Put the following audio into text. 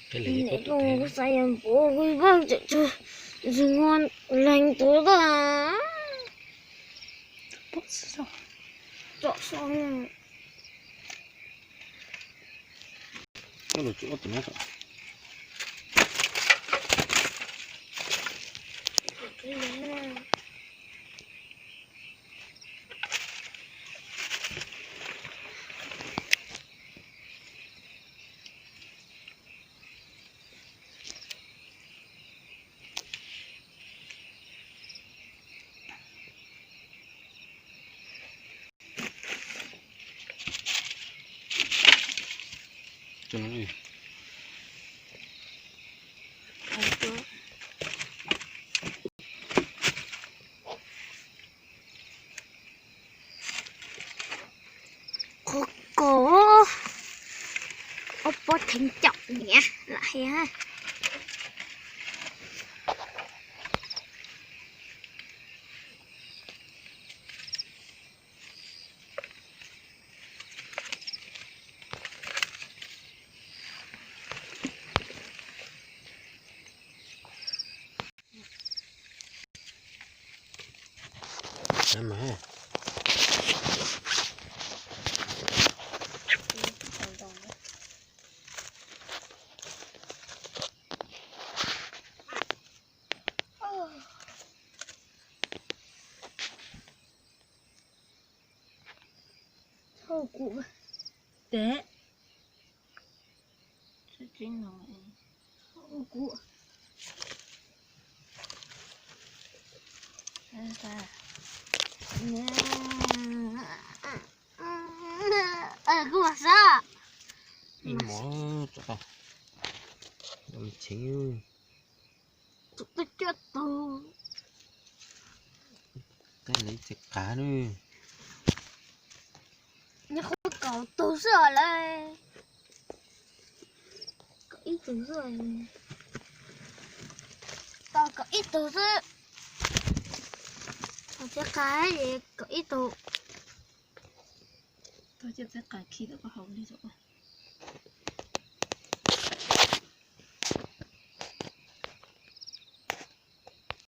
Kuv xav yog npuav kuv vaj tseem tshuav zoo lees tus tod. Tsom so. Qhov ko ob pob theev caum niam lam hais. Thauj kuv. Tes. Kuv. Kuv mas xav. Ib mos, cheeb. Tus twb cuaj tug. Tej lawv txiv qav na. Nyob qhov kaum tug xwb os lawm. Kaum ib tug xwb. Tau kaum ib tug xwb. Txiv qav kaum ib tug. Tau cov txiv qav khi tau koj haus li.